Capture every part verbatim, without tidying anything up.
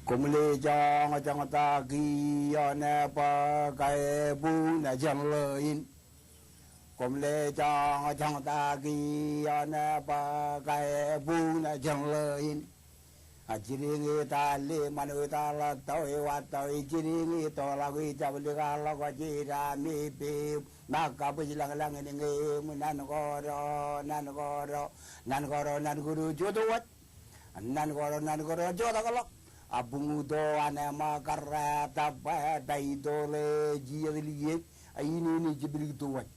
Koṃle joñjoñtaki ioon bōk kaebuñ jān ḷeo in. Koṃle joñjoñtaki ioon bōk kaebuñ jān ḷeo in. A jidiñ itaal ḷe ṃanwōj taḷa tọwe wa tọwe jidiñ itoḷọk ijablikḷọk jidami pep. Ṃōk kabwij lañlañ in ñe eṃ nan koro nan koro nan koro nan koro jota waj. Nan koro nan koro jotakḷọk. A buñuto an ṃōk karrā taba ta itoḷe jijet likiej. A inene jiblikto waj.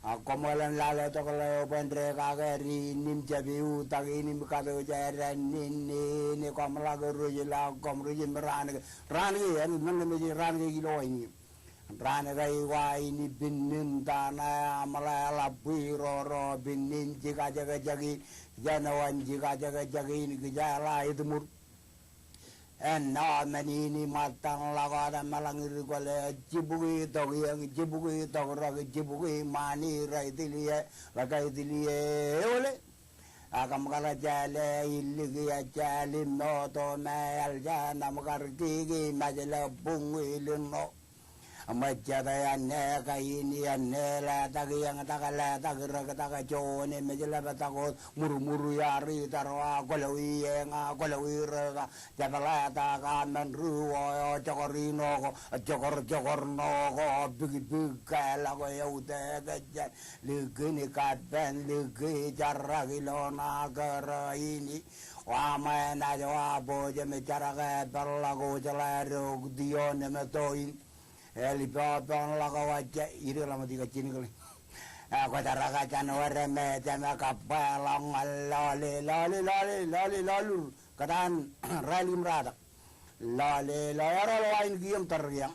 A koṃṃool im lale tok ḷeo bwe en dekake ri in im jab eutiej in im katooj āindein in in koṃ ḷak rej ḷak koṃ rej im raan ke raan ke en men me raan ke ilo in. Raan ke eo in pinnin tana aṃ ḷe ḷap bwe ro ro pinnin jikajekjek in jān eo an jikajekjek in kijeḷā etmur. Āinwōt men in ṃōttan ḷọk wōt eṃṃan ḷọk ri kwōle jibukwi tok iien jibukwi tok rōk jibukwi ṃani rej tiliō ḷọk rej tiliō eole. Ak ṃōkaj jāle illik ejālim moto me eḷ jān aṃ kar kiki mājle buñ ilin ṇo. Ṃōjjate āne kain āne letak iien tak letak rōk tak joñan mejlep tak wōt murmur iar itarwa kwōlọwi eña kwōlọwi rōka. Jepḷatak amen ri eo jokor ṇo ko jokor jokor ṇo ko bikbik ke ḷọk eutiej jān likin kappān liki jarak ilo ṇa kōrā in. Wa ṃae naaj wa bōjjān im jarak epeḷḷọk wōj ḷe rok ioon emeto in. Eḷap eo pān ḷọk wōj ij ḷōmṇak kajjien kile. Kwōj jarak jān wōr me jema kappāḷọk ñan lọle lọle lọle lọle lọlur. Kōtaan rālik im ratak. Lọle lọle eral wa in kiiō im tar kiiō.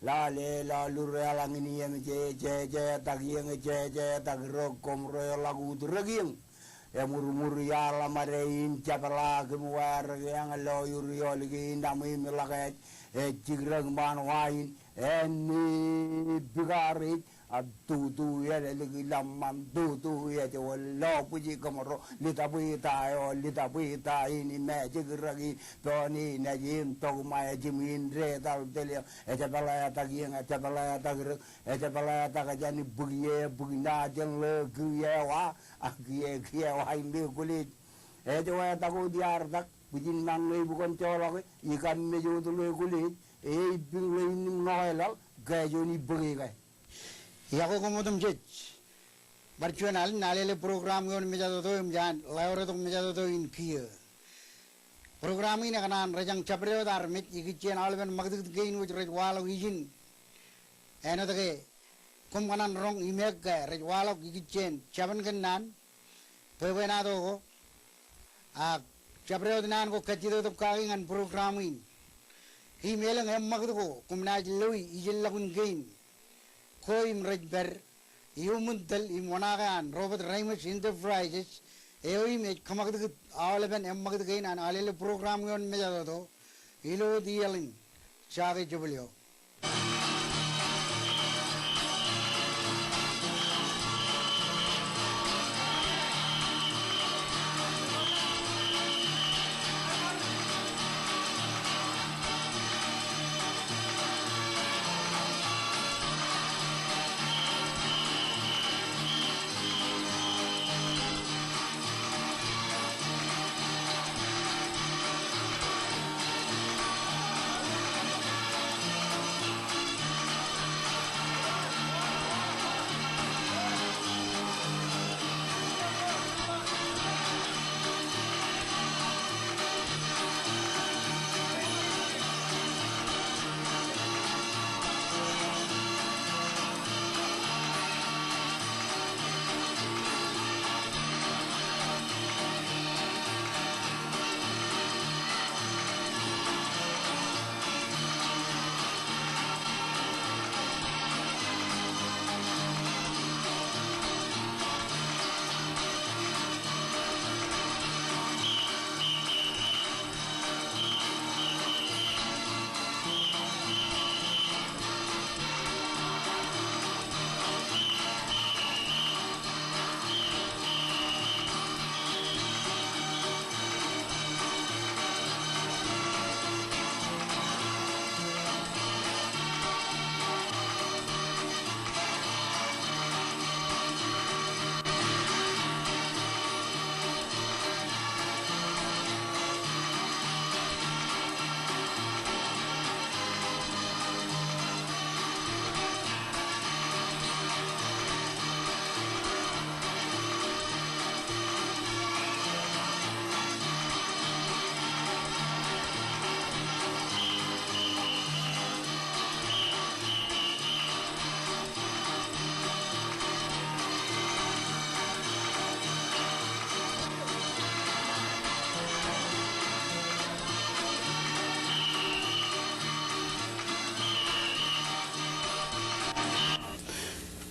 Lọle lọlur eḷaññe in iien jeje jetak iien jeje tak rok koṃ ro ḷọk ut rōk iien. Emurmur iaḷ ṃade in jepḷaak im wāwōr kiiō ḷọk iolik in aṃ im ḷọk ej ej jikrōk ṃaan wa in. Āne bikar ej a tutu ej ḷōmṇak tutu ej wōt lo bwiji kōṃro ḷitōb ita eo ḷitōb ita in im ej jikrōk in pein in ej in tok ṃae jimwin detal teliō. Ej jepḷaak iien ej jepḷaak rōk ej jepḷaak jān bukwi e bukwi ṇa jān ḷe kiiō wa. Ak kiiō kiiō wa in ḷe kwōlej. Ej wāwōr tak wōt iar tak bwijin ṃōk ḷe bukon joḷọk e ikam mej wōt ḷe kwōlej. Ej piñ ḷe in im ṇo eḷaḷ ke juon ibōk e ke. Iọkwe koṃ otemjej. Bar juon alen alele program ioon mejatoto im jān ḷeo retok mejatoto in kiiō. Program in ekōṇaan rejañ jabdewōt armej ikijjien aolepen ṃakūtkūt kein wōj rej waḷọk ijin. Āinwōt ke koṃ kōṇaan roñ im ke rej waḷọk ikijjien jabōn kōn naan. Bwebwenato ko. Ak jabdewōt naan ko kajjitōk kaki ñan program in. Im elōñ eṃṃakūt ko koṃ naaj loi ijellọkun kein. Ko im rej pād iuṃwin tōl im oṇaake an Robert Reimers Enterprises eo im ej kōṃakūtkūt aolepen eṃṃakūt kein an alele program ioon mejatoto ilo wōt iaḷ in. Jake jebōl eo.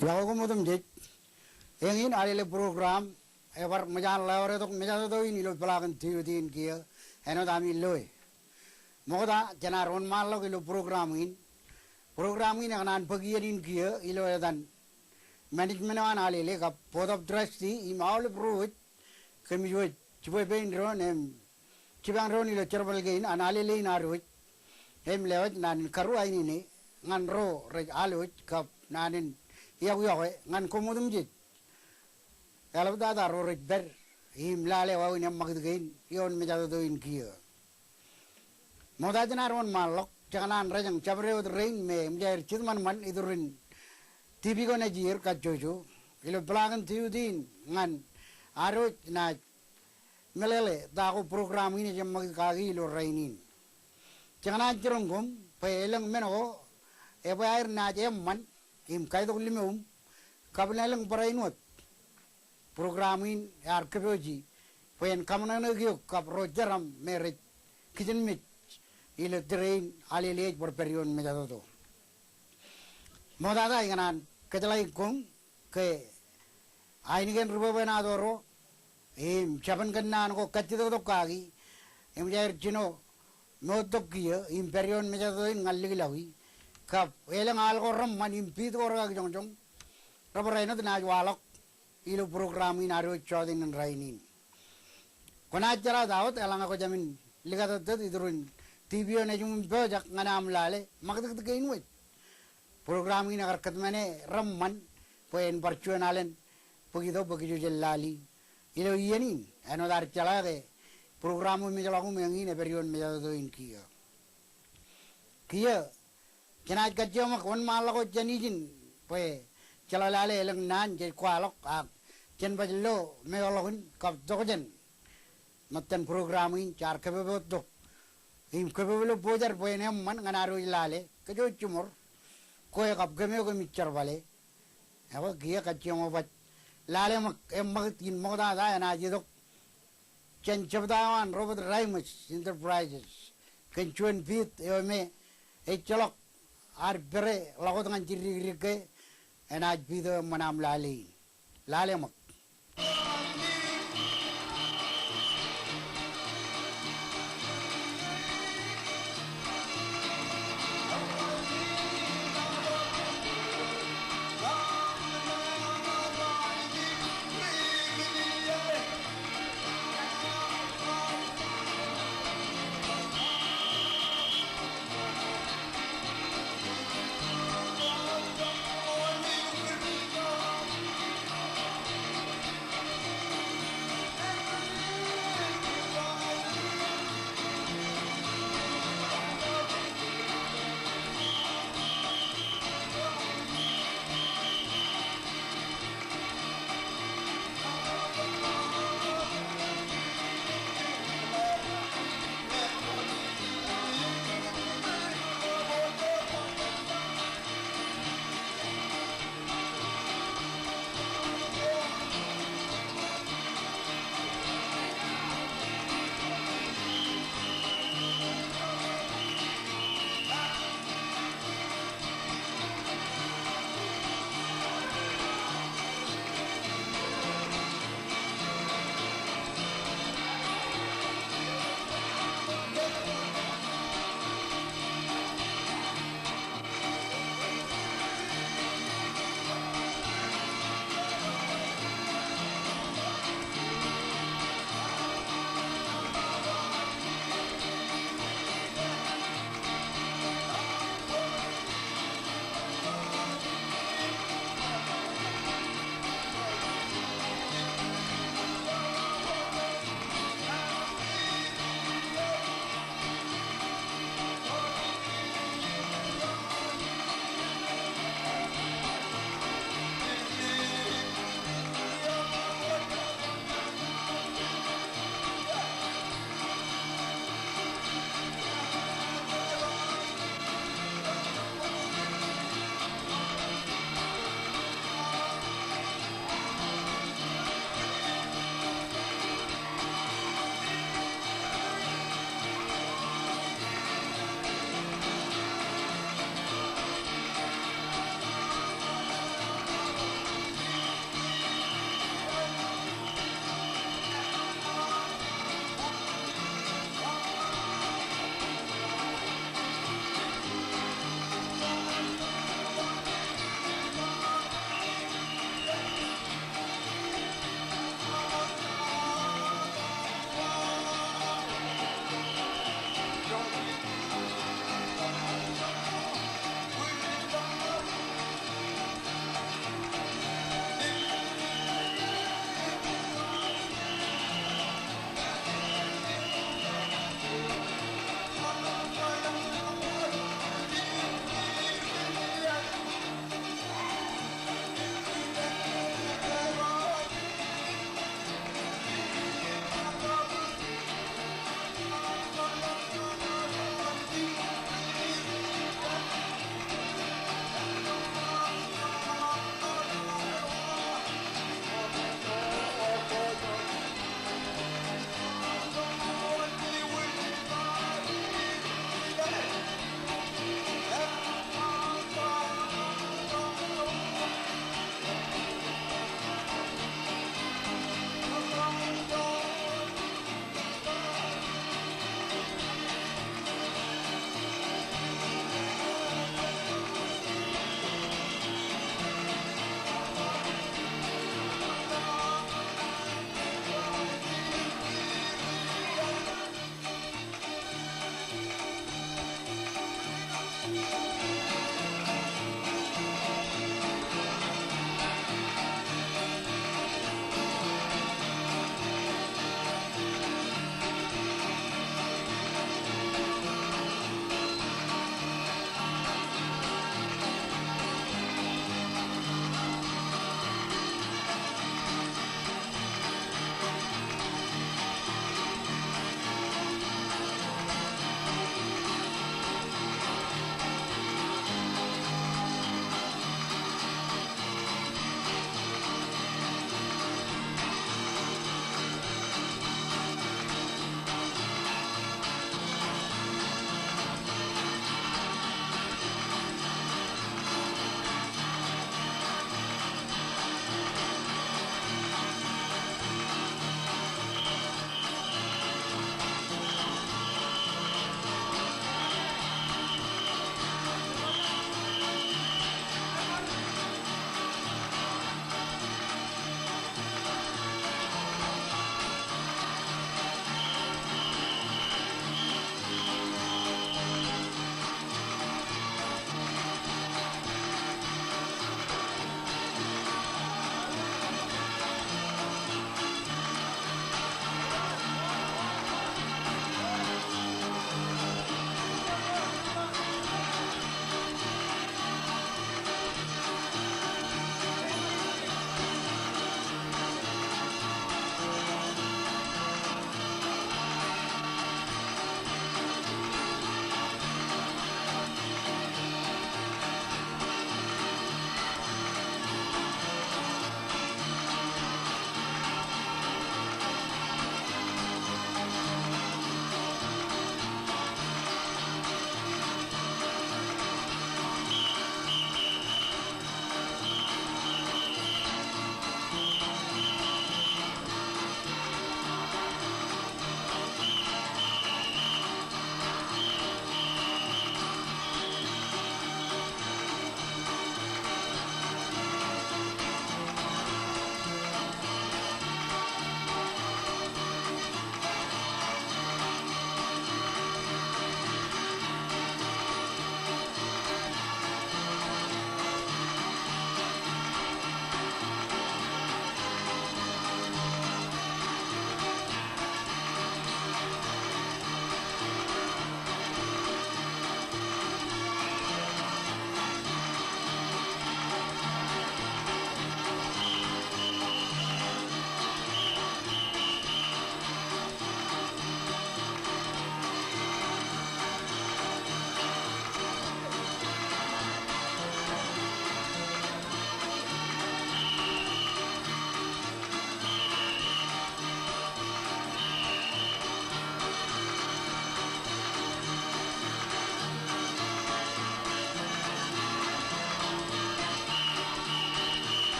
Iọkwe koṃ otemjej. Eñin Alele program ebar ṃōj an ḷeọre tok mejatoto in ilo peḷaakin tiutin kiiō āinwōt ami loe. Ṃokta jān ad wōnṃaanḷọk ilo program in. Program in ekōṇaan bōk iien in kiiō ilo etan management eo an Alele kab Board of Trustee im aolep ro wōj kōmij wōj jibwe pein doon im jipañ doon ilo jerbal kein an Alele in ad wōj im lewōj naan in karuwainene ñan ro rej al wōj kab naan in iọkiọkwe ñan koṃ otemjej eḷaptata ro rej pād im lale wāween eṃṃakūt kein ioon mejatoto in kiiō. Ṃokta jān ad wōnṃaanḷọk, jekōṇaan rejañ jabdewōt rein me eṃōj aer jitōṃanṃan iturin TV ko nejier kajjojo ilo peḷaakin tiutin ñan ad wōj naaj meḷeḷe ta ko program in ej eṃṃakūt kaki ilo rainin. Jekōṇaan jiroñ koṃ bwe elōñ men ko ebwe aer naaj eṃṃan im kaetok limōṃ kab en elōñ barāinwōt. Program in ear kōpooji bwe en kaṃōṇōṇōik eok kab ro jeraṃ me rej kijenmej ilo tōre in Alele ej bar pād ioon mejatoto. Ṃoktata ikōṇaan kōjeḷāik koṃ ke ainikien ri bwebwenato ro im jabōn kōnnaan ko kajjitōktok kaki eṃōj aer jino moottok kiiō im pād ioon mejatoto in ñan likilọki kab elōñ al ko reṃṃan im piit ko rekaki joñjoñ rej bar āinwōt naaj waḷọk ilo program in ad wōj jọteen in rainin. Kwōnaaj jeḷā ta wōt eḷaññe kwō jāmin likatōttōt iturin TV eo nejiṃ im pojak ñan aṃ lale ṃakūtkūt kein wōj. Program in ekar kōtmāne reṃṃan bwe en bar juon alen bōk ito bwe kōj wōj en lale ilo iien in āinwōt ad jeḷā ke program eo mejḷọk im eñin ej pād ioon mejatoto in kiiō. Kiiō Jenaaj kajjioñ ṃōk wōnṃaanḷọk wōt jān ijin bwe jeḷā lale elōñ naan jej kwaḷọk ak jen baj lo meḷọkin kab tokjān ṃōttan program in jaar kōpopo tok im kōpopo ilo pojak bwe en eṃṃan ñan ad wōj lale kōj wōj jiṃor kwe kab kōm eo kōmij jerbale. Ekwe kiiō kajjioñ eo baj lale ṃōk eṃṃakūt in ṃoktata enaaj itok jān jebta eo an Robert Reimers Enterprises kōn juon piit eo me ejjeḷọk ad pere ḷọk wōt ñan jidik ke enaaj piit eo eṃṃan aṃ lale in. Lale ṃōk.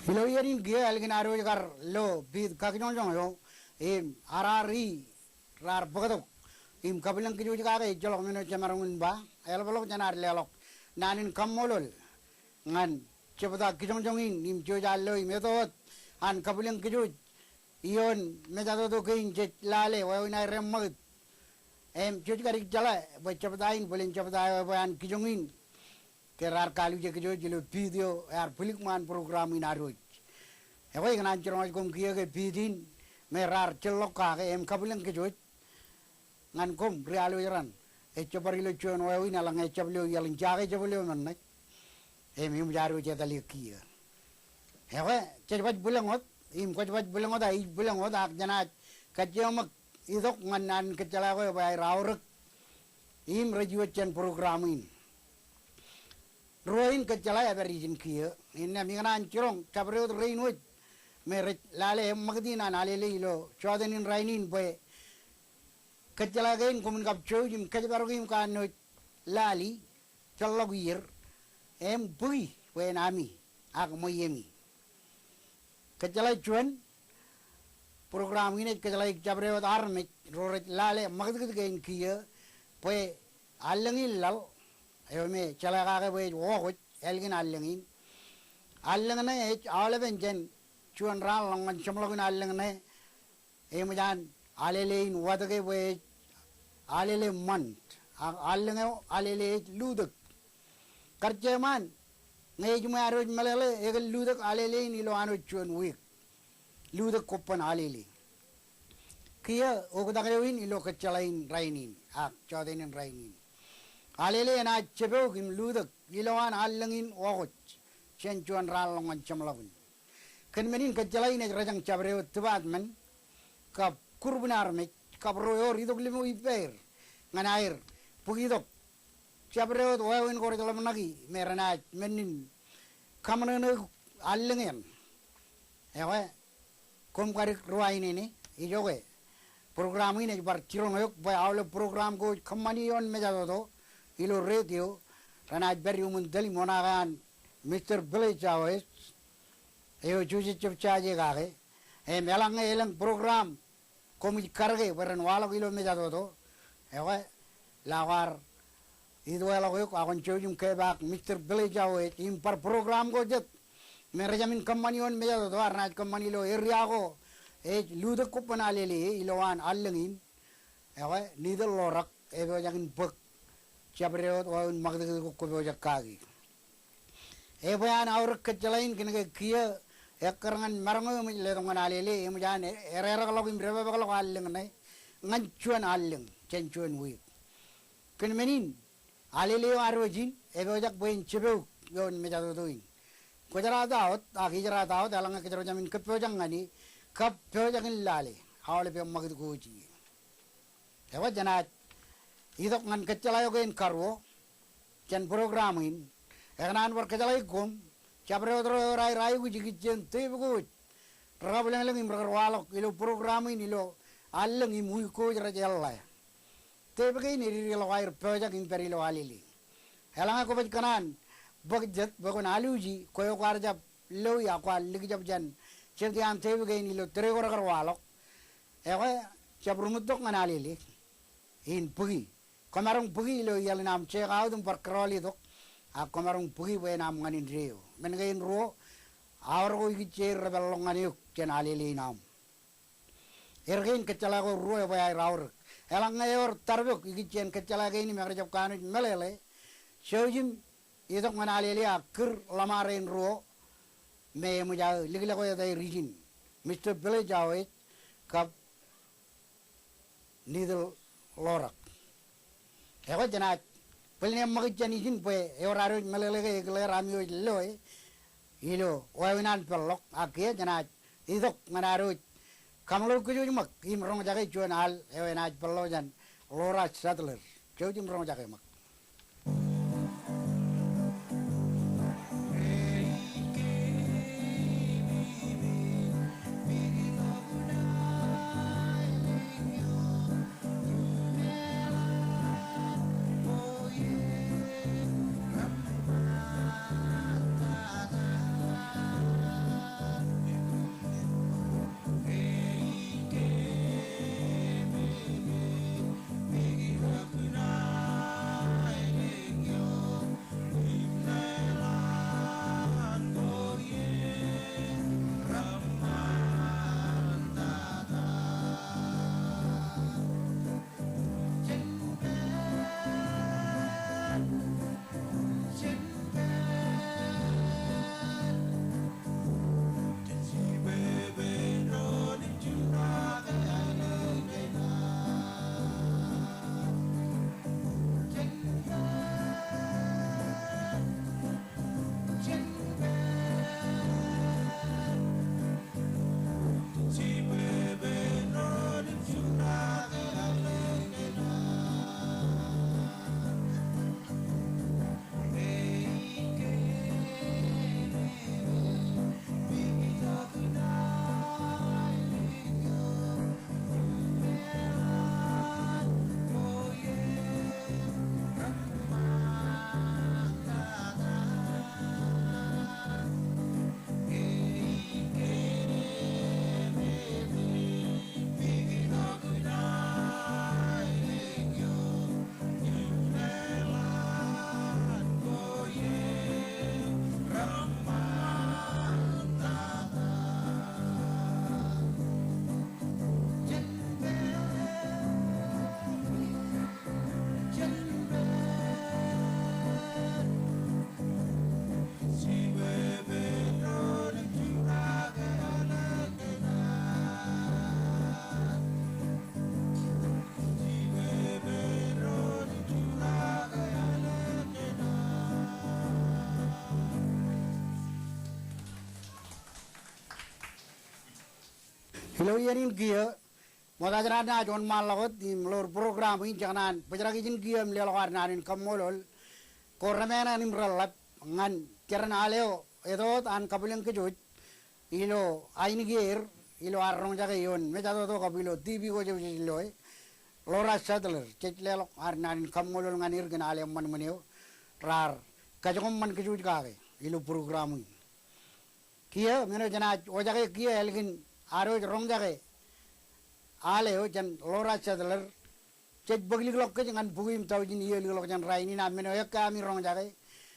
Ilo iien in kiiō ālikin ad wōj kar lo piit kakijoñjoñ eo im R R E raar bōktok im kabwilōñ kōj kake ejjeḷọk men eo jemaroñ in ba, eḷapḷọk jān ad leḷọk naan in kaṃṃoolol ñan jebta kijoñjoñ in im jej al lo im eto wōt an kabwilōñ kōj ioon mejatoto kein jej lale wāween aer eṃṃakūt. Im jej kadik jeḷā bwe jebta in bōlen jebta eo ebwe an kijoñ in ke raar kalwije kōj ilo piit eo ear bwilikṃaan program in ad wōj. Ekwe ikōṇaan jiroñ ej koṃ kiiō ke piit in me raar jilḷọk kake im kabwilōñ kōj ñan koṃ ri-alwōj raṇ. Ejjab bar ilo juon wāween eḷaññe ejjab lo iaḷ in jake jab lo men ṇe. Im eṃōj ad wōj etal eō kiiō. Ekwe jej baj bwilōñ wōt im kwōj baj bwilōñ wōt a ij bwilōñ wōt ak jenaaj kajjioñ itok ñan naan in kōjjeḷā ko ebwe aer aorōk im rej iwōj jān program in. Ruo in kōjjeḷā epād ijin kiiō. Innām ikōṇaan jiroñ jabdewōt rein wōj me rej lale eṃṃakūt in an Alele ilo jọteen in rainin bwe kōjjeḷā kein koṃwin kab jouj im kōjparok im kanooj lale peḷḷọk ier im bōki bwe en ami ak ṃweiemi. Kōjjeḷā juon program in ej kōjjeḷā ik jabdewōt armej ro rej lale ṃakūtkūt kein kiiō bwe allōñ in laḷ eo me jeḷā kake bwe ej wọkwōj ālikin allōñ in. Allōñ ṇe ej aolepen jān juon raan ḷọk ñan jeṃḷọkin allōñ ṇe. Eṃōj an Alele in watōke bwe ej Alele ṃan ak allōñ eo Alele ej lutōk. Kar jeṃaan ñe ejiṃwe ad wōj meḷeḷe ekōn lutōk Alele in ilo anwōj juon wiik. Lutōk kobban Alele. Kiiō oktak eo in ilo kōjjeḷā in rainin ak jọteen in rainin. Alele enaaj jepok im lutōk ilowaan allōñ in wọkwōj jān juon raan ḷọk ñan jeṃḷọkin. Kōn men in kōjjeḷā in ej rōjañ jabdewōt department kab group in armej kab ro ewōr itok limo ippāer ñan aer bōk itok jabdewōt wāween ko rej ḷōmṇaki me renaaj men in kaṃōṇōṇō eok allōñ eṇ. Ekwe koṃ kadik ruwainene ijoke program in ej bar jiroñ eok bwe aolep program ko ej kōṃṃani ioon mejatoto ilo radio renaaj pād iuṃwin tōl im oṇaake an Mister Billy Jawes eo jej jab jaje kake. Im eḷaññe elōñ program koṃij karōke bwe ren waḷọk ilo mejatoto, ekwe, lọk ar iduweḷọk eok ak kwōn jouj im kepaak Mister Billy Jawes im bar program ko jet me rej jāmin kōṃṃani ioon mejatoto ak renaaj kōṃṃani ilo area ko ej lutōk kobban Alele ilowaan allōñ in. Ekwe, Nitōl Ḷorak epojak in bōk jabdewōt wāween ṃakūtkūt ko kwōpojak kaki. Ebwe an aorōk kōjjeḷā in kōnke kiiō ekkar ñan maroñ eo eṃōj letok ñan Alele, eṃōj an e-, ererekḷọk im depakḷọk allōñ ṇe ñan juon allōñ jān juon wiik. Kōn men in Alele eo ad wōj in epojak bwe en jepok ioon mejatoto in. Kwōjerata wōt ak ijerata wōt eḷaññe kōjro jāmin kōppojak ñan e kab pojak in lale aolep eṃṃakūt ko ej ie. Ekwe jenaaj itok ñan kōjjeḷā eo kein karuo jān program in. Ekōṇaan bar kōjeḷāik koṃ jabdewōt ro ewōr aer aikuj ikijjien tep ko rej kar bwilōñlōñ im rekar waḷọk ilo program in ilo allōñ im wiik ko rej eḷḷā. Tep kein edikḷọk aer pojak im pād ilo Alele. Eḷaññe kwōpāj kōṇaan bōk jet bwe kwōn aluji kwe eo kwaar jab loi ak kwaar likjab jān jet iaan tep kein ilo tōre ko rekar waḷọk, ekwe jab ruṃwittok ñan Alele in bōki. Kwōmaroñ bōki ilo iaḷ in aṃ check out im bar kōrọọl itok ak kwōmaroñ bōki bwe en aṃ ñan indeeo. Men kein ruo aorōk eo ikijjeir repeḷḷọk ñan eok jān Alele in aṃ. Er kein kōjjeḷā ko ruo ebwe aer aorōk. Eḷaññe ewōr tarbok ikijjien kōjjeḷā kein im ekar jab kanooj meḷeḷe, jouj im itok ñan Alele ak kūr ḷōṃarein ruo me eṃōj aō liklekoit aer ijin, Mister Billy Jawes kab Nitōl Ḷorak. Ekwe jenaaj bōlen eṃṃakūt jān ijin bwe ewōr ad wōj meḷeḷe ke ekōḷḷe er ami wōj loe ilo wāween an peḷḷọk ak kiiō jenaaj itok ñan ad wōj kaṃṃoolol kōj wōj ṃōk im roñjake juon al eo enaaj peḷḷọk jān Laura Sadler. Jouj im roñjake ṃōk. Ilo iien in kiiō, ṃokta jān ad naaj wōnṃaanḷọk wōt im ḷoor program in, jekōṇaan bōjrak ijin kiiō im leḷọk ad naan in kaṃṃoolol ko remeṇeṇ im reḷḷap ñan jeran al eo etoot an kabwilōñ kōj wōj ilo ainikieir ilo ad roñjake ioon mejatoto kab ilo TV ko jej loe, Laura Sadler. Jej leḷọk ad naan in kaṃṃoolol ñan er kōn al eṃṃan eo raar kajoñan kōj wōj kake ilo program in. Kiiō, men eo jenaaj wōjake kiiō ālikin ad wōj roñjake al eo jān Laura Sadler. Jej bōk likḷọk kōj ñan bukwi im taujin iiō likḷọk jān rainin, ak men eo ekkā ami roñjake,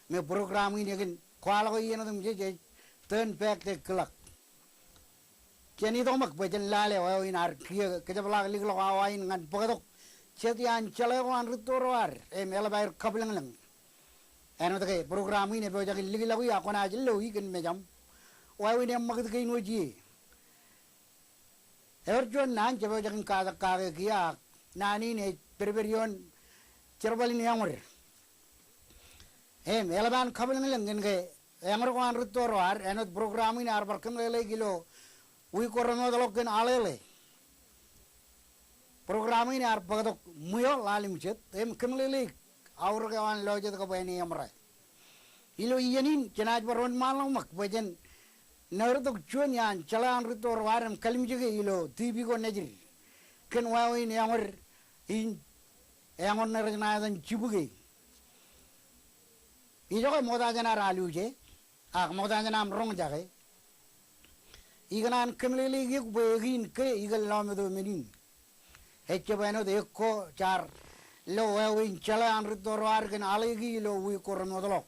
me program in ekin kwaḷọk iien otemjej, ej turn back the clock. Jen itok ṃōk bwe jen lale wāween ad kiiō kōjepḷaak likḷọk awa in ñan bōktok jet iaan jeḷā ko an rūtto ro ad im eḷap aer kabwilōñlōñ. Āinwōt ke program in epojak in likḷọk i, ak kwōnaaj lo i kōn mejaṃ, wāween eṃṃakūt kein wōj ie. Ewōr juon naan jepojak in katak kake kiiō, ak naan in ej pedped ioon jerbal in eñood. Im eḷap an kabwilōñlōñ kōn ke eñood ko an rūtto ro ad, āinwōt program in ear bar kōmeḷeḷeik ilo wiik ko remootḷọk kōn Aḷeḷe. Program in ear bōktok ṃwiio ḷalem jet im kōmeḷeḷeik aorōk eo an lo jet kab āne eṃra. Ilo iien in jenaaj bar wōnṃaanḷọk ṃōk bwe jen nōrtok juon iaan jeḷā an rūtto ro ad im kalimjeke ilo TV ko nejid kōn wāween eñood in, eñood ṇe rej ṇa etan jibukwe. Ijoke ṃokta jān ad aluje, ak ṃokta jān aṃ roñjake, ikōṇaan kōmeḷeḷeik eok bwe ekiin ke ikōn lọmeto men in. Ejjab āinwōt ekko jaar lo wāween jeḷā an rūtto ro ad kōn aḷeiki ilo wiik ko remootḷọk,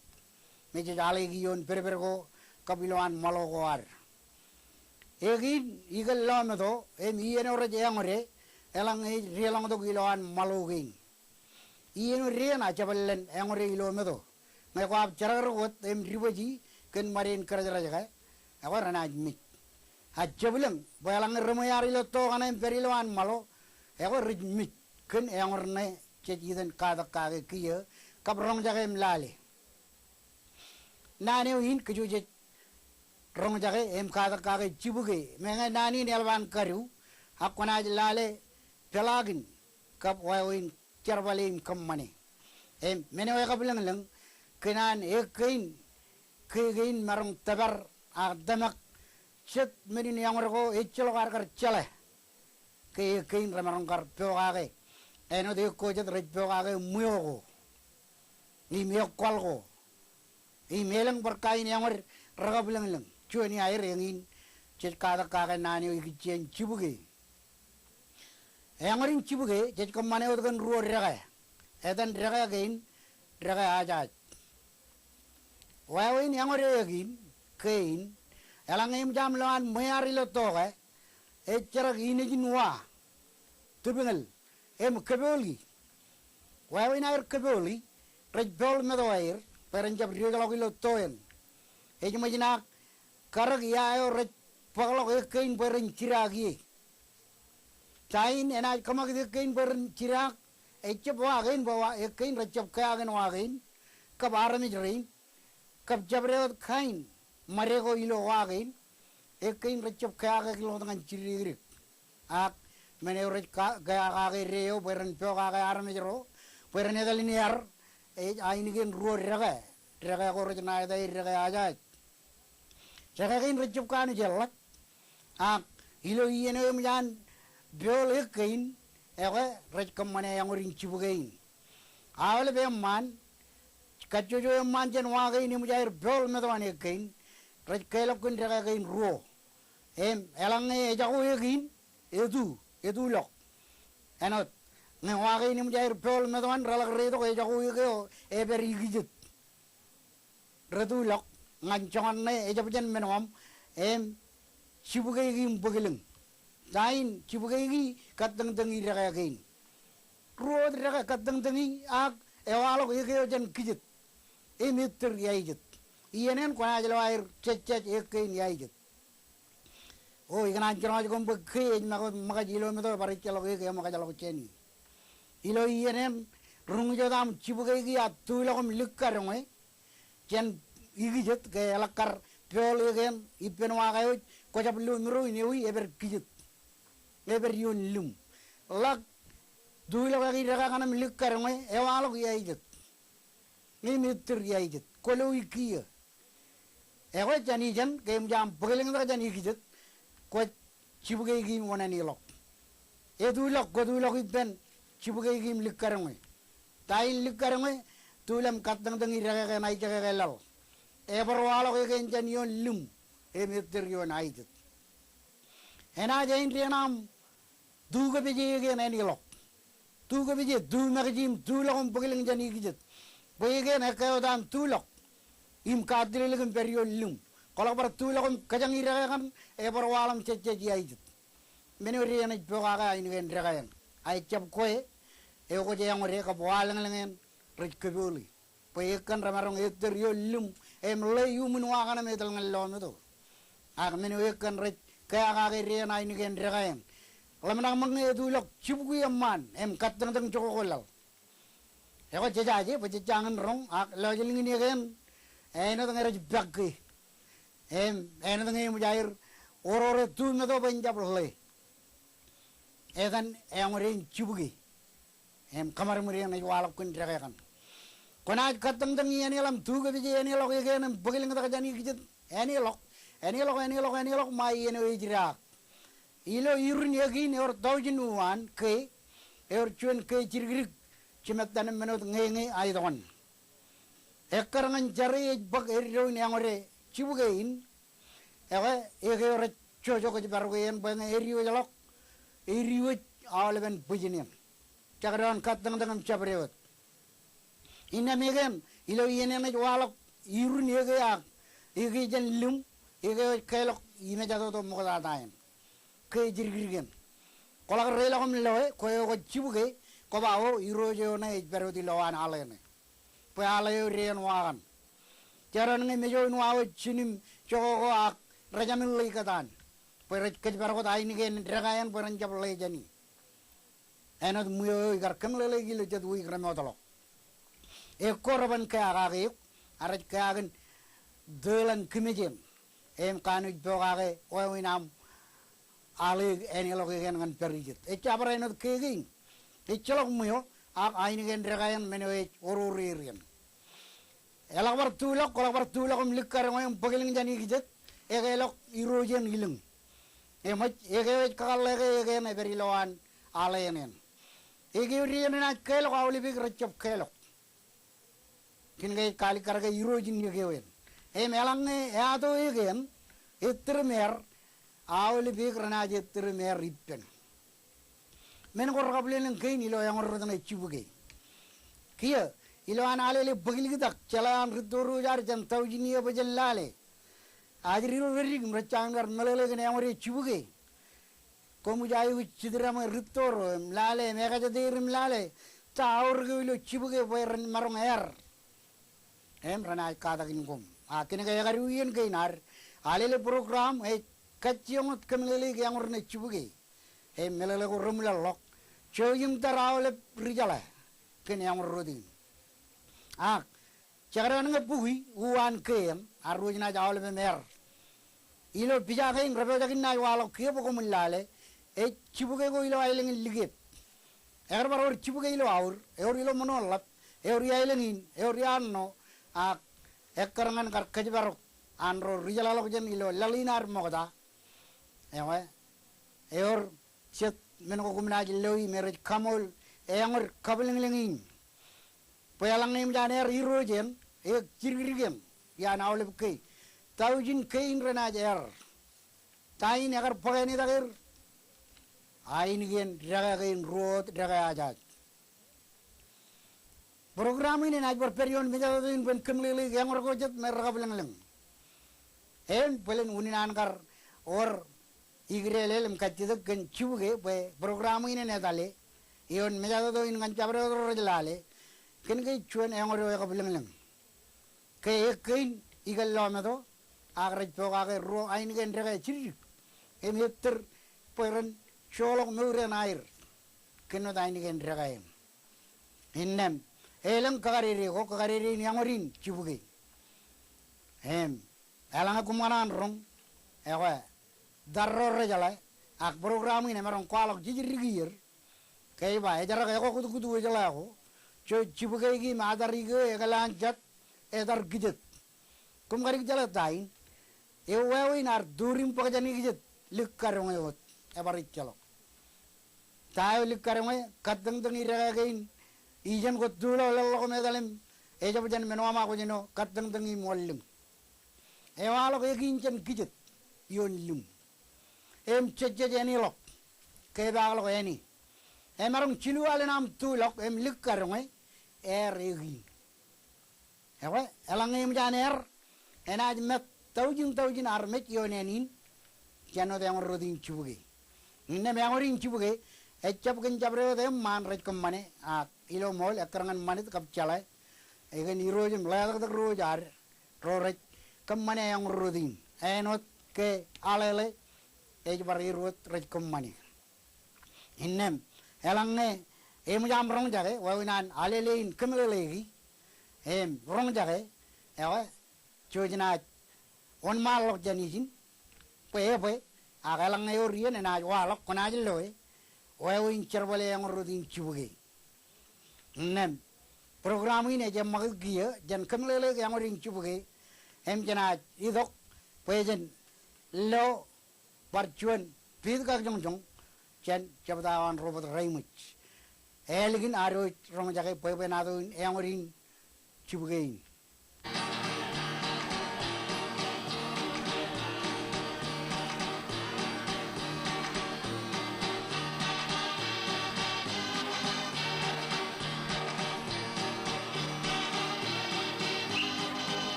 me jej aḷeiki ioon pedped ko kab ilowaan ṃaḷo ko ad. Ekiin ikōn lọmeto, im iien eo rej eñode eḷaññe ej deḷọñtok ilowaan ṃaḷo kein. Iien eo dein a jab ḷen eñode ilo meto. Ñe kwaar jerọk wōt im dibōji kōn ṃade in kōrajraj ke, ekwe renaaj mej. A jab ḷen, bwe eḷaññe reṃwe ad ilo to kaṇe im pād ilowaan ṃaḷo, ekwe rej mej kōn eñood ṇe jej itōn katak kake kiiō kab roñjake im lale. Naan eo in kōj wōj jej roñjake im katak kake jibukwe. Meñe naan in eḷap an kadu, ak kwōnaaj lale peḷaakin kab wāween jerbale im kōṃṃane. Im men eo ekabwilōñlōñ kōn an ekein ke kein maroñ tōpar ak tōmak jet men in eñood ko ejjeḷọk ad kar jeḷā ke ekein remaroñ kar pokake. Āinwōt ekko jet rej pokake ṃwiio ko im ekkwal ko im elōñ bar kain eñood rekabwilōñlōñ. Juon iaer eñin jej katak kake naan eo ikijjien jibukwe. Eñood in jibukwe jej kōṃṃane wōt kōn ruo dekā. Etan dekā kein, dekā ajaaj. Wāween eñood eo ekiin, kein, eḷaññe eṃōj aṃ lo an ṃwe ad ilo to ke, ej jerọk inejin wa, tipiñōl, im kōpool ki. Wāween aer kōpool i, rej pool meto aer bwe ren jab diwōjḷọk ilo to eṇ. Ej ṃōj naaj karōk ia eo rej bōkḷọk ekkein bwe ren jidaak ie. Ta in enaaj kōṃakūt ekkein bwe ren jidaak? Ejjab wa kein, bwe wa ekkein rejjab kea kōn wa kein kab armej rein kab jabdewōt kain ṃade ko ilo wa kein. Ekkein rejjab kea ke kilọk ñan jiddikdik. Ak men eo rej ka-, kea kake de eo bwe ren pokake armej ro bwe ren etal in ear, ej ainikien ruo dekā. Dekā ko rej ṇa eta dekā ajaaj. Dekā kein rejjab kanooj eḷḷap. Ak ilo iien eo eṃōj an pool ekkein, ekwe rej kōṃṃane eñood in jibukwe in. Aolep eṃṃaan, kajjojo eṃṃaan jān wa kein eṃōj aer pool meto an ekkein, rej kelọk kōn dekā kein ruo. Im eḷaññe ejako ekiin, etu, etuḷọk. Āinwōt ñe wa kein eṃōj aer pool meto an, reḷak reitok ejako eke eo epād ikijet. Retuḷọk ñan joñan ṇe ejab jān men eo aṃ im jibukwe ekiin bōklōñ. Ta in jibukwe ekiin? Kattōñtōñi dekā kein. Ruo wōt dekā, kattōñtōñi ak ewaḷọk eke eo jān kijet im ettōr iaijet. Iien eṇ kwōnaaj lo aer jejjaj ekkein iaijet. O, ikōṇaan jenaaj koṃ bwe ke ej make wōt ṃōkaj ilo meto bar ejjeḷọk eke eṃōkajḷọk jāni. Ilo iien eṇ ruñjota aṃ jibukwe ekiin a tuḷọk im likkadoñe jān ikijet ke eḷak kar pool eke eṇ ippān wa ke wōj, kwōjab lo miro in ewi, epād kijet. Ñe pād ioon lum, ḷak tulọk e ki dekā kaṇ im likkaroñ e, ewaḷọk iajet. Ñe im ettōr iajet, kwōlo kiiō. Ekwe jān ijeṇ, ke eṃōj aṃ bōklōñtak jān ikijōt, kwōj jibukeki im wōṇān ilọk. Etulọk, kwōtulọk ippān jibukeki im likkaroñ e. Ta in likkaroñ e? Tulọk im kattōñtōñ ideke ke enaaj jekeke laḷ. Ebar waḷọk ekeen jān ioon lum, im ettōr ioon aijet. Enaaj āindein aṃ tu kōpeje ekeen āne ḷọk. Tu kōpeje, tu makiji im tulọk im bōklōñ jān ikijōt. Bwe ekeen ekkā wōt an tulọk im katilelōk im pād ioon lum. Kwōḷak bar tulọk im kōjañ ideke kaṇ, ebar waḷọk im jejjej iajet. Men eo dein enaaj pokake ainikien dekā eṇ. A ejjab kwe, eo kwōj eñōde kab waḷōñḷōñ eṇ rej kōpooli. Bwe ekkā reṃaroñ ettōr ioon lum, im ḷe iuṃwin wa kaṇ im etal ñan lọmeto. Ak men eo ekkā rej keakake dein ainikien dekā eṇ. Ḷōmṇak ṃōk ñe etulọk jibukwi eṃṃaan, im kattōñtōñ jokwe ko laḷ. Ekwe jejaje, bwe jej jañin roñ, ak lọjilñin ekeen, āinwōt ñe rej pakke. Im āinwōt ñe eṃōj aer orore tu meto bwe en jab ḷe. Etan eñōde in jibuke. Im kōṃadṃōd eṇ ej waḷọk kōn dekā kaṇ. Kwōnaaj kattōñtōñ iien eḷap, tu kōpeje āne ḷọk ekeen im bōklōñtak jān ikijōt āne ḷọk. Āne ḷọk, āne ḻọk, āne ḷọk, āne ḷọk, ṃae iien eo ej daak. Ilo iruun ekiin ewōr taujin uwaan ke, ewōr juon ke jidikdik jimettan im men wōt ñeñe aetokan. Ekkar ñan jare ej bōk eddo in eñōde jibuke in, ekwe, eke eo rej jojo kōjparoke eṇ bwe ñe ediwōjḷọk, ediwōj aolepen bwijin eṇ. Jekdọọn kattōñtōñ im jabdewōt. Innām ekeen, ilo iien eṇ ej waḷọk iruun eke ak eke jān lum, eke eo ej kālọk imejatoto ṃoktata eṇ. Ke jidikdik eṇ. Kwōḷak reiḷọk im loe, kwe eo kwōj jibuke, kwō ba o, irooj eo ṇe ej pād wōt ilowaan aḷe ṇe. Bwe aḷe eo dein wa kaṇ. Jekdọọn ñe mejān wa eo jin im jokoko ak rej aṃ ḷe ikōtaan. Bwe rej kōjparok wōt ainikien dekā eṇ bwe ren jab ḷe jāni. Āinwōt ṃweo eo ikar kōmeḷeḷeik ilo jet wiik remootḷọk. Ekwe reban keakake eok, ak rej keakin tōl an kōmej eṇ. Im kanooj pokake wāween aṃ aḷe āne ḷọk ekeen ñan pād ijet. Ejjab bar āinwōt ke kein. Ejjeḷọk ṃweo, ak ainikien dekā eṇ men eo ej oror er eṇ. Eḷak bar tulọk, kwōḷak bar tulọk im likkaroñ e im bōklōñ jān ikijōt, ekeḷọk irooj eṇ ilōñ. Eṃōj, eke eo ej kakōḷḷe ke ekeen ej pād ilowaan aḷe eṇ eṇ. Eke eo dein enaaj kālọk aolep eik rej jab kālọk. Kōn ke ej kaalikkar ke irooj in eke eo eṇ. Im eḷaññe eato ekeen, ettōr im ear, aolep eik renaaj ettōr im ear ippān. Men ko rekabwilōñlōñ kein ilo eñoradwōt ṇe jibuke. Kiiō, ilowaan Alele bōklōñtak, jeḷā an rūtto ro ej ad jān taujin iiō bwe jen lale. Ajri ro redik im rej jañin kar meḷeḷe kōn eñode jibuke. Koṃij aikuj jitdaṃwe rūtto ro im lale im ekajet er im lale, ta aorōk eo ilo jibuke bwe ren maroñ ear. Im renaaj katakin koṃ. A kōn ke ekadu iien kein ad, Alele program ej kajjioñ wōt kōmeḷeḷeik eñoradwōt ṇe jibuke. Im meḷeḷe ko reṃwilaḷḷọk. Jouj im tar aolep ri jeḷā kōn eñoradwōt in. Ak jekdọọn ñe bukwi uwaan ke eṇ, ak ro jenaaj aolep im ear. Ilo pija kein, repojak in naaj waḷọk kiiō bwe koṃwin lale, ej jibuke ko ilo aelōñ in Likep. Ekar bar wōr jibuke ilo aur, ewōr ilo ṃōṇōṇḷap, ewōr iaelōñ in, ewōr iaan ṇo, ak ekkar ñan kar kōjparok an ro ri jeḷāḷọkjeṇ ilo laḷ in ad ṃokta. Ewe, ewōr jet men ko koṃ naaj loi me rej kaṃool eñod kabwilōñlōñ in. Bwe eḷaññe eṃōj an ear irooj eṇ, ek jidikdik eṇ, iaan aolep ke, taujin kein renaaj ear. Ta in ekar bōk āne tak er? Ainikien dekā kein ruo wōt dekā ajaaj. Program in enaaj bar pād ioon mejatoto in bwe en kōmeḷeḷeik eñod ko jet me rekabwilōñlōñ. Im bōlen unin an kar wōr ikdeḷeḷ im kajjitōk kōn jibuke bwe program in en etale ioon mejatoto in ñan jabdewōt ro rej lale, kōn ke juon eñod eo ekabwilōñlōñ. Ke ek kein ikōl lọmeto, ak rej pokake ruo ainikien dekā jidikdik. Im ettōr bwe ren joḷọk mour eṇ aer. Kōn wōt ainikien dekā eṇ. Innām, elōñ kakadede ko, kakadede in eñod in jibuke. Im, eḷaññe koṃ kōṇaan roñ, ekwe, tar ro rejeḷā, Ak program in emaroñ kwaḷọk jidik iier. Ke ej ba, ejerkakkutukut wōjḷā ko, jo jibukwi im atarikwi eo ekōḷḷā an jat, etar kijet. Koṃ kadik jeḷā ta in, eo wāween ad turin bōk jān ikijet, lik karoñe wōt, ebar ejjeḷọk. Ta eo lik karoñe, kattōñtōñ ideke kein, ijen kwōj tuḷọk ḷōḷḷọk im etal im, ejab jān men eo aṃ kwōj āinwōt, kattōñtōñ im wōr lim. Ewaḷọk ekin jān kijet, ioon lim. Im jejjej āne ḷọk, ke epaakḷọk āne. Emaroñ jilu alen aṃ tuḷọk, im lik karoñe, ear ekin. Ekwe, eḷaññe eṃōj an ear, enaaj met taujin taujin armej ioon āne in, jān wōt eọñōd rot in jibukwi. Innām eọñōd in jibukwi, ejjab kōn jabdewōt eṃṃaan rej kōṃṃane, ak ilo ṃool ekkar ñan ṃanit kab jeḷā, ekōn irooj im ḷeḷọktok irooj ad, ro rej kōṃṃane eọñōd rot in. Āinwōt ke aḷeḷe, ej bar er wōt rej kōṃṃane. Innām, eḷaññe, eṃōj aṃ roñjake, wāween an aḷeḷe in kōmeḷeḷeiki, im roñjake, ekwe, jo jenaaj wōnṃaanḷọk jān ijin, bwe ebwe, ak eḷaññe ewōr iien enaaj waḷọk kwōnaaj loe, wāween jerbale eọñōd rot in jibukwi. Innām, program in ej eṃṃakūt kiiō, jān kōmeḷeḷeik eọñōd in jibukwi, im jenaaj itok, bwe jen lo bar juon piit kaki joñjoñ jān jebta eo an Robert Reimōj. Ālikin ad wōj roñjake bwebwenato in eọñōd in jibukwi in.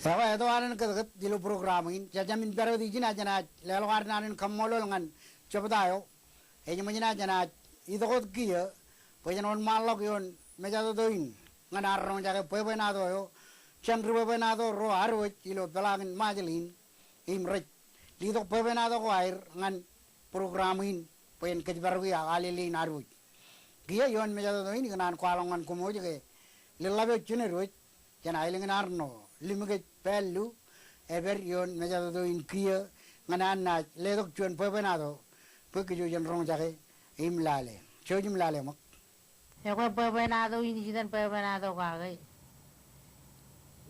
Ekwe, eto an en kōtkōt ilo program in, jej jab in pād wōt ijin ak jenaaj leḷọk ad naan in kaṃṃoolol ñan jebta eo. Ej ṃōj naaj jenaaj itok wōt kiiō bwe jen wōnṃaanḷọk ioon mejatoto in ñan ad roñjake bwebwenato eo jān ri bwebwenato ro ad wōj ilo peḷaakin Ṃajeḷ in im rej letok bwebwenato ko aer ñan program in bwe en kōjparoki alele in ad wōj. Kiiō ioon mejatoto in ikōṇaan kwaḷọk ñan koṃ wōj ke leḷḷap eo jined wōj jān aelōñ in Arṇo, Limkej Pāllu, epād ioon mejatoto in kiiō ñan an naaj letok juon bwebwenato bwe kōj wōj jen roñjake im lale. Jouj im lale ṃōk. Ekwe bwebwenato in ij itōn bwebwenato kake.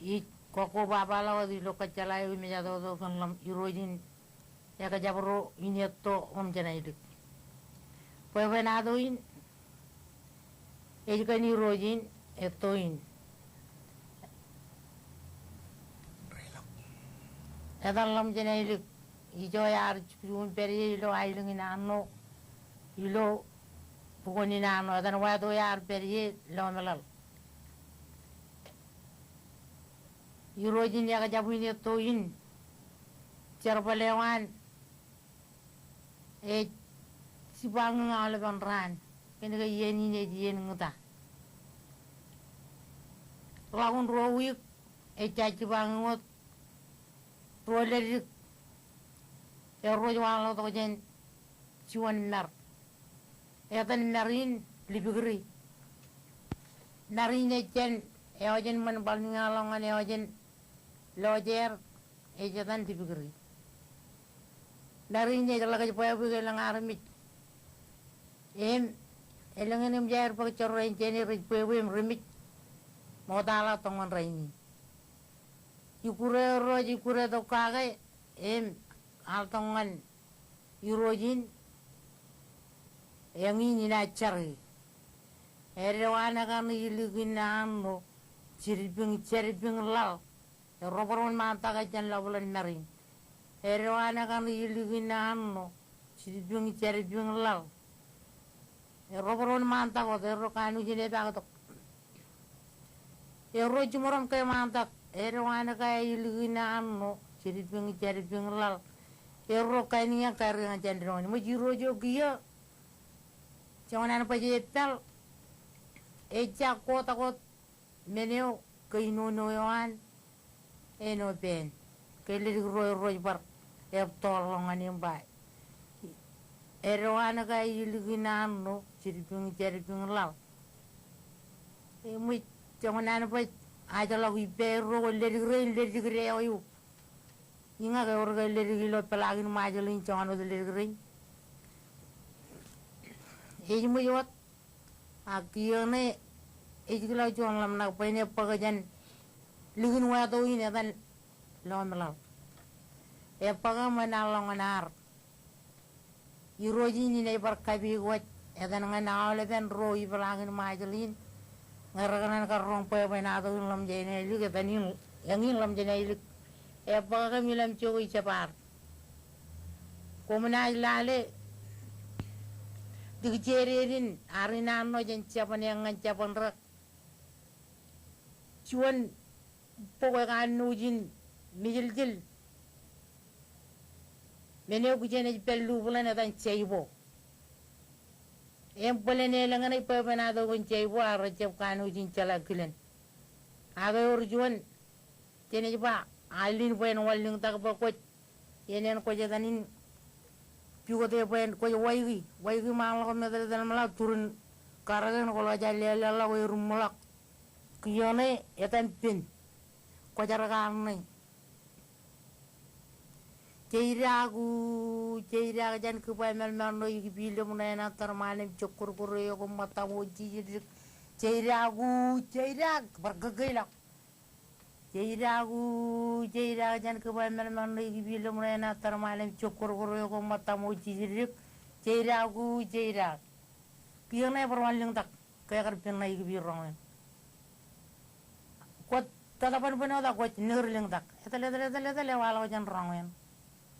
Ij kọkkobaba ḷọk wōt ilo kōjjeḷā eo mejatoto kōn ḷōṃ Irooj in ekjab ro in etto ḷōṃ jān aelōñ. Bwebwenato in ej kōn Irooj in etto in. Etan ḷōṃ jān aelōñ, ijo ear jukjuk im pād ie ilo aelōñ in Arṇo, ilo bukwōn in Arṇo, etan wato ear pād ie lọmeḷaḷ. Irooj in ekjab in etto in, jerbal eo an ej jipañiñ aolepen raan kōnke iien in ej iien ñūta. Ḷọkun ruo wiik ejja jipañiñ wōt, ruo leddik erro ej waḷọktok jān juon mar. Etan mar in Lipikri. Mar in ej jān eojen ṃōn Bar Ñiaḷọk ñan eojen Lojeer, ej etan Lipikri. Mar in ej ḷak ej bwebwe ke elōñ armej. Im elōñ in im jaer bōk jorrāān jān er ej bwebwe im remej ṃokta ḷọk tok ñan rainin. Ikkure erro ej ikkure tok kake im al tok ñan Irooj in, eñin inaaj jerki. Eddo an ekan ilọk in Arṇo, jidpiñ, jedpiñ laḷ. Erro bar wōnṃaantak jān ḷapḷọk in mar in. Eddo an ekan ilọk in Arṇo, jidpiñ, jedpiñ laḷ. Erro bar wōnṃaantak wōt, erro kanooj in epaaktok. Erro jiṃor im keṃaantak, eddo an eka ilọk in Arṇo, jidpiñ, jedpiñ laḷ. Erro kain ñan kaer ñan jān doon. Ṃōj Irooj eo kiiō, joñan an baj eppāl, ejja kotak wōt men eo kōnono eo an āinwōt pein. Ke leddik ro erro ej bar eptoorḷọk ñan im ba, eddo an eka ilọk in Arṇo, jidpiñ, jedpiñ laḷ. Eṃōj joñan an baj ajḷọk ippāerro ko leddik rein, leddik deo eok. Iñak ewōr ke leddik ilo peḷaakin Ṃajeḷ in joñan wōt leddik rein. Ej ṃōj wōt, ak kiiō ṇe ej kile juon ḷōmṇak bwe en ebbōk jān likin wato in etan lọmeḷaḷ. Ebbōk im enaaj ḷọk ñan ad. Irooj in inaaj bar kapeik waj etan ñan aolepen ro ipeḷaakin Ṃajeḷ in ñe rekōṇaan kar roñ bwebwenato in ḷōṃjān aelōñ, etan in, eñin ḷōṃjān aelōñ. Ebbōk im ilọmjoko ijab ad. Koṃ naaj lale likjede in ad in Arṇo jān jabōn eñ ñan jabōn rak. Juon bok ekanooj in mijeljel. Men eo kijenōj pād lubwilōn etan Jaibo. Im bōlen elōñ eṇ ej bwebwenato kōn Jaibo ak rejjab kanooj in jeḷā kilen. Ak ewōr juon jenaaj ba, alin bwe en wanlōñtak bwe kwōj, iien eṇ kwōj etan in pukot e bwe en kwōj waiki, waiki ṃaanḷọk im etal etal ṃōḷa turin karōk eṇ kwō ḷọk jar leḷọk ḷọk e ri ṃōḷọk. Kiiō ṇe etan pen. Kwōjar kaarṇe. Jeidaak u, jeidaak jān kibwe eṃṃan ṇe ikpi lemṇe eṇ tar ṃaan im jokkorkor eok im ṃōttaṃ eo jijiddik. Jeidaak u, jeidaak, bar kōkkeilọk. Jeidaak u, jeidaak jān kibwe eṃṃan ṇe ikpi lemṇe eṇ tar ṃaan im jokkorkor eok im ṃōttaṃ eo jijiddik. Jeidaak u, jeidaak. Kiiō ṇe bar wanlōñtak. Ke ekar pen ṇa ikpi roñoul. Kwōj tōtōban bōnōt ak kwōj ṇe er lōñtak. Etal, etal, etal, etal, ewaḷọk jān roñoul.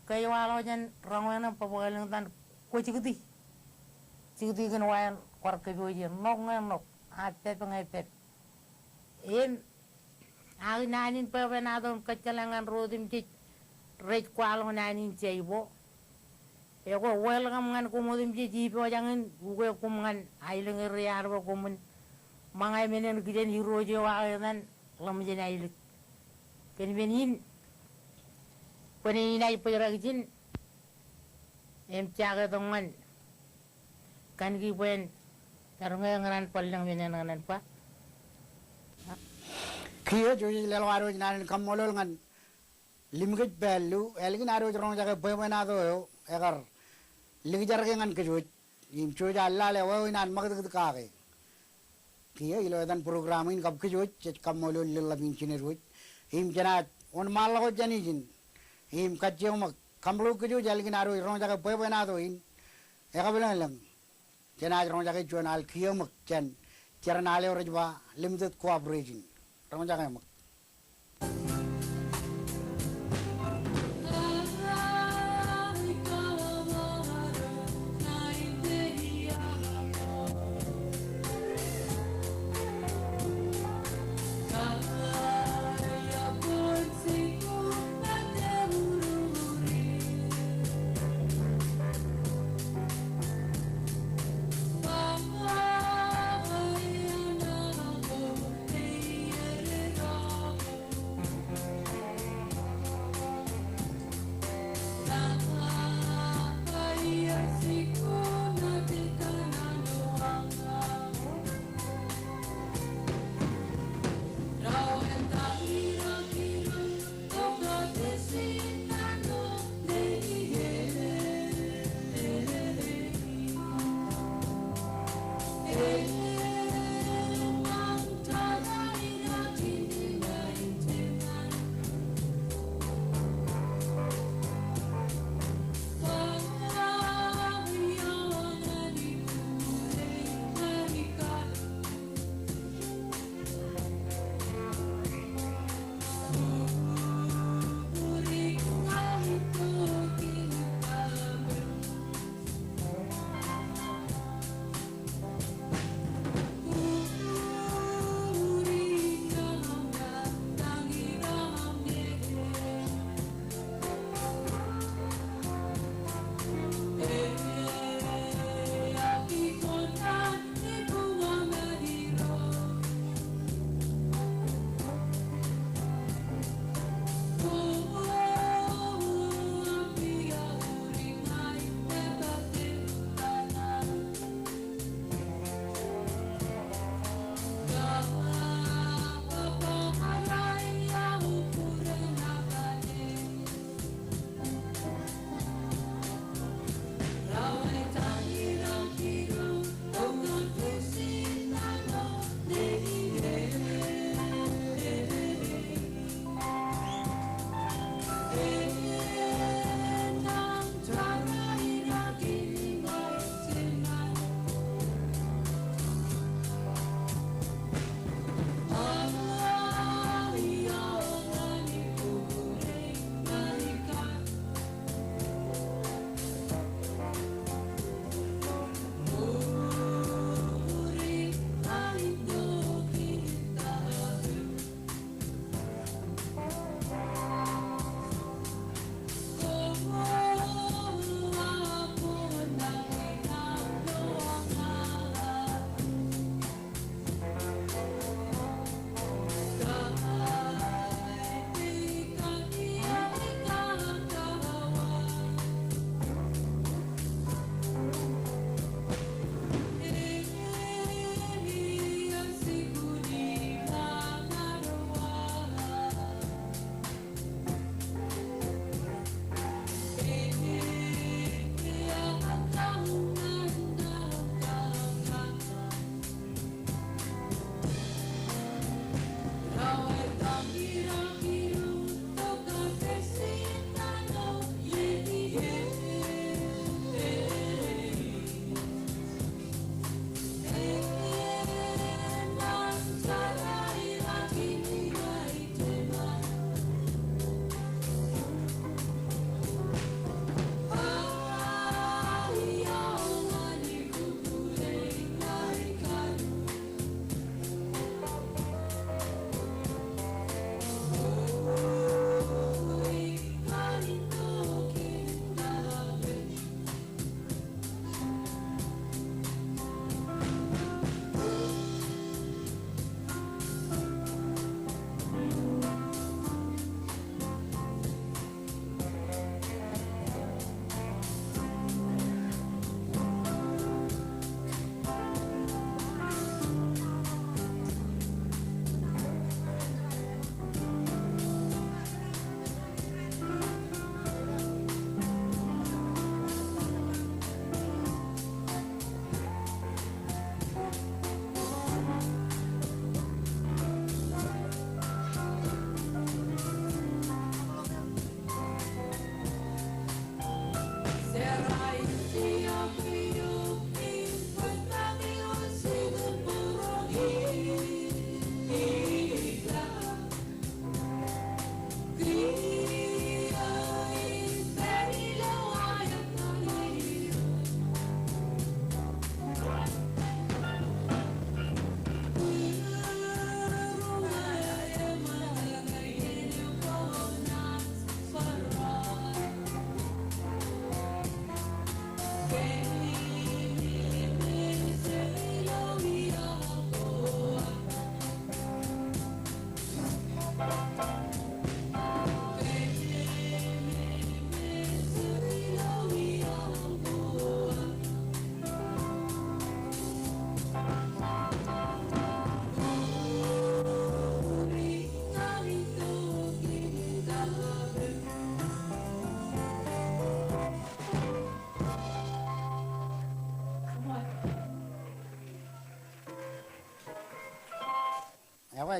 Ke ewaḷọk jān roñoul im bōbwe lōñtak kwōj jikti. Jikti kōn wa eṇ kwaar kōpooje, ṇok ñe ṇok, a pep ñe pep. Im Ak naan in bwebwenato im kōjjeḷā ñan ro otemjej rej kwaḷọk naan in jaibo. Ekwe, welcome ñan koṃ otemjej ipojak in, ukwe koṃ ñan aelōñ er eo ear bwe koṃwin ṃōñā men in kijen irooj eo ak etan Ḷōmijin Ailik. Kōn men in, bwe nen inaaj bōjrak ijin im jaketok ñan kaniki bwe en eroñ ñan bar lōñ men in ñan ba. Kiiō, jej leḷọk ad wōj naan in kaṃṃoolol ñan limkej Pāllu, ālikin ad wōj roñjake bwebwenato eo ekar likjake ñan kōj wōj. Im jej al lale wāween an ṃakūtkūt kake. Kiiō, ilo etan program in kab kōj wōj, jej kaṃṃoolol leḷḷap in jined wōj. Im jenaaj wōnṃaanḷọk wōj jān ijin. Im kajjioñ ṃōk kaṃṃoolol kōj wōj ālikin ad wōj roñjake bwebwenato in. Ekabwilōñlōñ. Jenaaj roñjake juon al kiiō ṃōk jān jeran al eo rej ba limited cooperation. Roñjake ṃōk.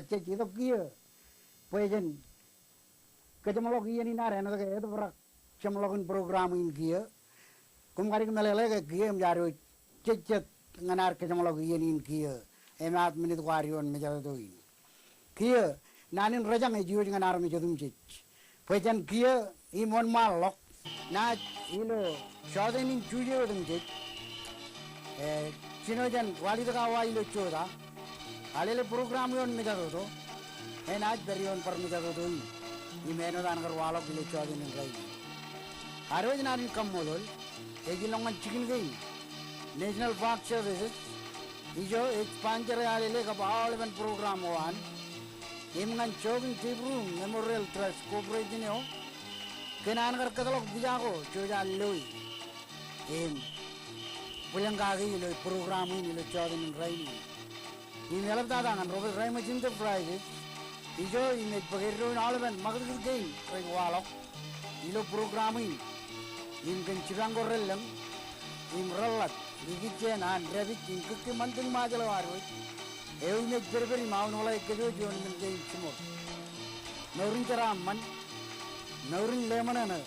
jej itok kiiō bwe jen kōjeṃḷọk iien in ad āinwōt ke etōprak jeṃḷọkin program in kiiō. Koṃ kadik meḷeḷe ke kiiō im jaar wōj jejjet ñan ad kōjeṃḷọk iien in kiiō. Emaat minit ko ad ioon mejatoto in. Kiiō, naan in rōjañ ej iwōj ñan armej otemjej. Bwe jān kiiō im wōnṃaanḷọk, naaj ilo jọteen in Juje otemjej. E, jino jān Walitōk Awa ilo Jota. Alele program ioon mejatoto. Enaaj pād ioon bar mejatoto in. Im āinwōt an kar waḷọk ilo jọteen in rainin. Ad wōj naan in kaṃṃoolol. Ej ilọk ñan jikin kein. National Park Services. Ijo ej sponsor e alele kab aolepen program eo an. Im ñan Joachim deBrum Memorial Trust Corporation eo. Kōn an kar kōtḷọk pija ko, jej jar loi. Im bwilōñ kaki ilo program in ilo jọteen in rainin. Im eḷaptata ñan Robert Raimoji Enterprises. Ijo im ej bōk eddoin aolepen ṃakūtkūt kein rej waḷọk ilo program in. Im kōn jipañ ko relōñ im reḷḷap ikijjien an dāpij im kōkki ṃantin Ṃajeḷ eo ad wōj. Eo im ej pedped im aunōḷā kōjwōj ioon men kein jiṃor. Mour in jeraaṃṃan, mour in leṃōṇōṇō,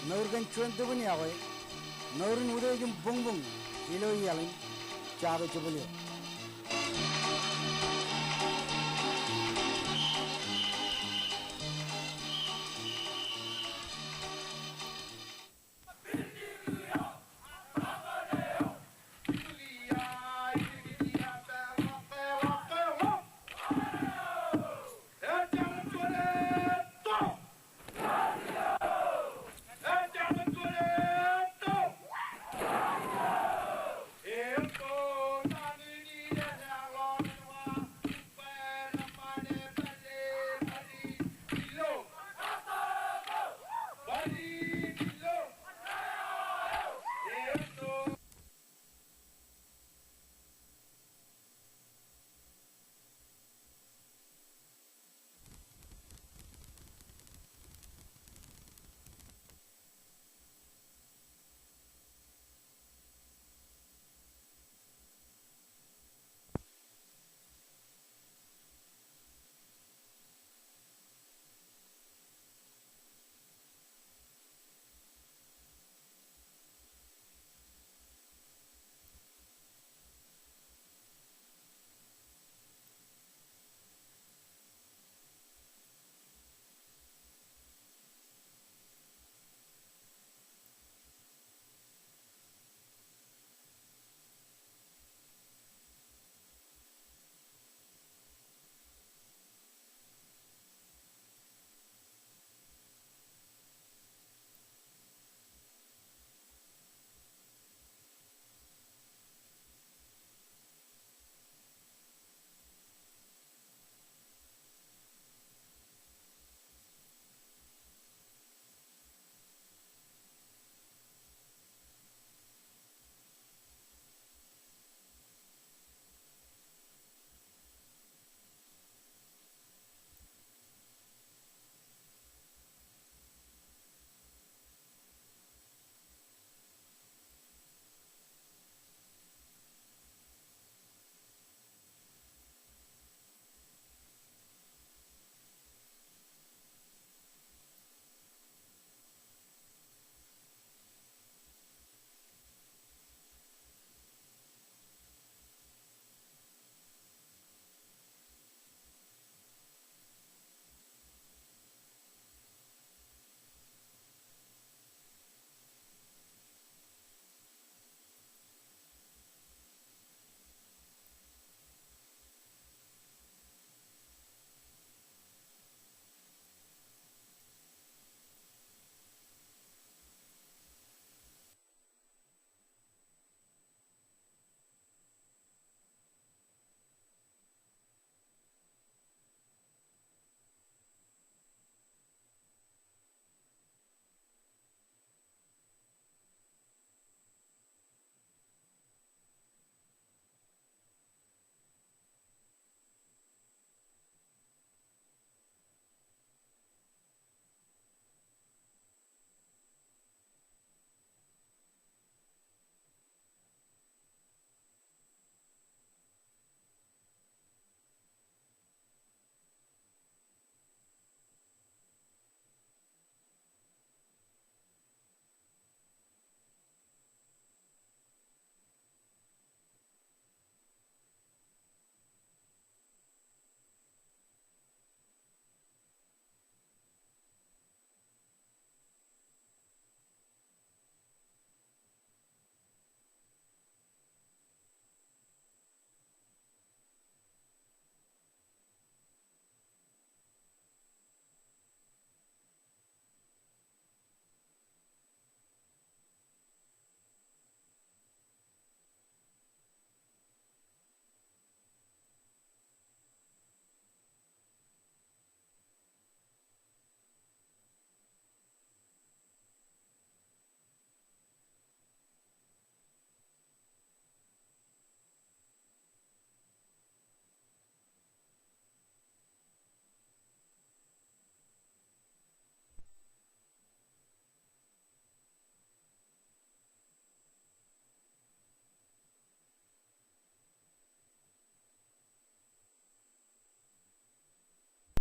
mour kōn juon tōpin iọkwe, mour in utiej im buñbuñ ilo iaḷ in. Jaake jebōl eo.